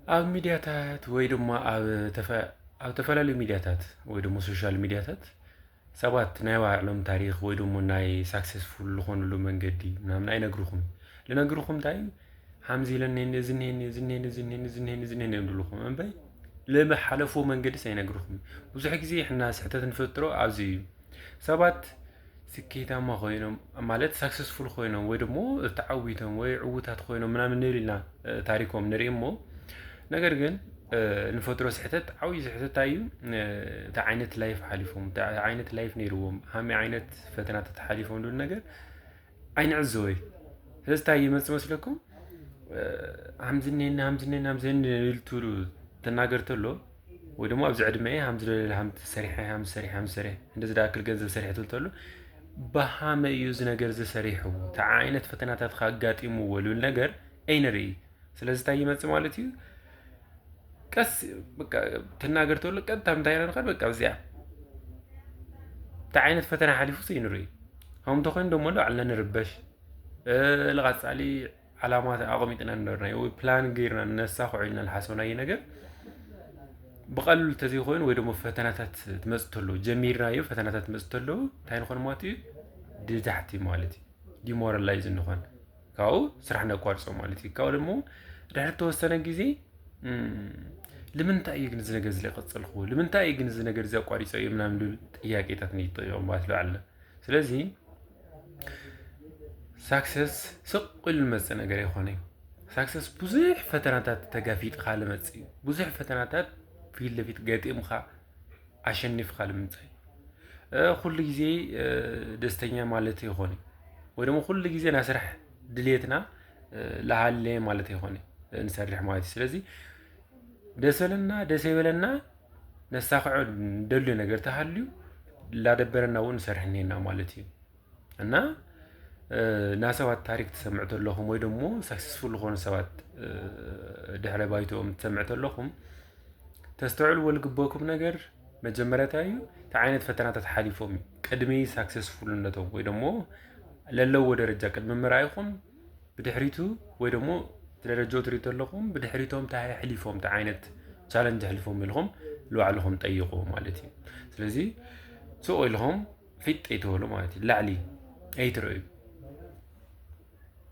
ኣብ ሚድያታት ወይ ድማ ኣብ ተፈ- ኣብ ተፈላለዩ ሚድያታት ወይ ድማ ሶሻል ሚድያታት ሰባት ናይ ባዕሎም ታሪኽ ወይ ድማ ናይ ሳክሰስፉል ዝኾኑሉ መንገዲ ምናምን ኣይነግርኹም። ልነግርኹም እንታይ እዩ? ሓምዚ ኢለኒ፣ እዚ እኒሀኒ፣ እዚ እኒሀኒ፣ እዚ እኒሀኒ፣ እዚ እኒሀኒ፣ እዚ እኒሀኒ እዮም ዝብልኹም እምበይ ልመሓለፍዎ መንገድስ ኣይነግርኹም። ብዙሕ ግዜ ሕና ስሕተት ንፈጥሮ ኣብዚ እዩ። ሰባት ስኬታማ ኮይኖም ማለት ሳክሰስፉል ኮይኖም ወይ ደግሞ ተዓዊቶም ወይ ዕውታት ኮይኖም ምናምን ንብል ኢና፣ ታሪኮም ንርኢ እሞ፣ ነገር ግን ንፈጥሮ ስሕተት፣ ዓብይ ስሕተት እንታይ እዩ? እቲ ዓይነት ላይፍ ሓሊፎም፣ እቲ ዓይነት ላይፍ ነይርዎም ሃሚ ዓይነት ፈተናታት ሓሊፎም ዝብል ነገር ኣይንዕዘወይ። ስለዚ እንታይ ይመጽእ መስለኩም? ሃምዝኔኒ ሃምዝኔኒ ሃምዝኔኒ ኢሉ ትብሉ ትናገር ተሎ ወይ ደግሞ ኣብዚ ዕድመ ሃምዚ ለለ ሃምቲ ሰሪሐ ሃምዚ ሰሪሐ ሃምዚ ሰሪሐ እንደዚ ዳኣክል ገንዘብ ሰሪሐ ትብል ተሎ፣ ብሃመ እዩ እዚ ነገር እዚ ሰሪሕዎ፣ እንታይ ዓይነት ፈተናታት ኣጋጢምዎ ዝብል ነገር ኣይንርኢ። ስለዚ እንታይ ይመጽእ ማለት እዩ? ቀስ በቃ ትናገር ተሎ ቀጥታ ምንታይ ኢና ንኸድ በቃ እዚኣ እንታይ ዓይነት ፈተና ሓሊፉ ሲ ንርኢ። ከምኡ እንተኮይኑ ደሞ ባዕልና ንርበሽ። ልቐጻሊ ዓላማ ኣቐሚጥና ንነበርናዮ ወይ ፕላን ገይርና ነሳኽዖ ኢልና ዝሓሰብናዮ ነገር ብቐልሉ እንተዘይኮይኑ ወይ ደሞ ፈተናታት ትመጽእ ተሎ ጀሚርናዮ ፈተናታት ትመጽእ ተሎ እንታይ ንኾን ማለት እዩ? ድዳሕቲ ማለት እዩ። ዲሞራላይዝ ንኾን ካብኡ ስራሕ ነቋርጾ ማለት እዩ። ካብኡ ደሞ ድሕሪ ተወሰነ ግዜ ልምንታይ እዩ ግን እዚ ነገር እዚ ቀጸልክዎ? ልምንታይ እዩ ግን እዚ ነገር እዚ ኣቋሪጸ እዩ ምናምን ዝብል ጥያቄታት ንይጠየቑ ማለት ኣለና። ስለዚ ሳክሰስ ስቕ ኢሉ ዝመጽእ ነገር ኣይኮነ እዩ። ሳክሰስ ብዙሕ ፈተናታት ተጋፊጥካ ዝመጽእ እዩ። ብዙሕ ፈተናታት ፊት ለፊት ገጢምካ ኣሸኒፍካ ዝምጻእ እዩ። ኩሉ ግዜ ደስተኛ ማለት ኣይኮነ ወይ ደሞ ኩሉ ግዜ ናይ ስራሕ ድልየትና ዝሃለ ማለት ኣይኮነ ንሰርሕ ማለት እዩ። ስለዚ ደስ በለና ደስ ኣይበለና ነሳኽዖ ንደልዮ ነገር ተሃልዩ ላደበረና እውን ንሰርሕ እኒሄና ማለት እዩ። እና ናብ ሰባት ታሪክ ትሰምዕ ተለኹም ወይ ደሞ ሳክሰስፉል ዝኾኑ ሰባት ድሕረ ባይትኦም ትሰምዕ ተለኹም ተስተውዕልዎ ዝግበኩም ነገር መጀመርያ እንታይ እዩ? እንታይ ዓይነት ፈተናታት ሓሊፎም እዩ ቅድሚ ሳክሰስፉልነቶም ወይ ደሞ ለለዎ ደረጃ ቅድሚ ምርኣይኹም ብድሕሪቱ ወይ ደሞ ደረጃ ትሪኡ ተለኹም ብድሕሪቶም እንታይ ኣሕሊፎም እንታይ ዓይነት ቻለንጅ ኣሕሊፎም ኢልኹም ንባዕልኹም ጠይቑ ማለት እዩ። ስለዚ ስቕ ኢልኹም ፊጥ ኣይትበሉ ማለት እዩ። ላዕሊ ኣይትረዩ።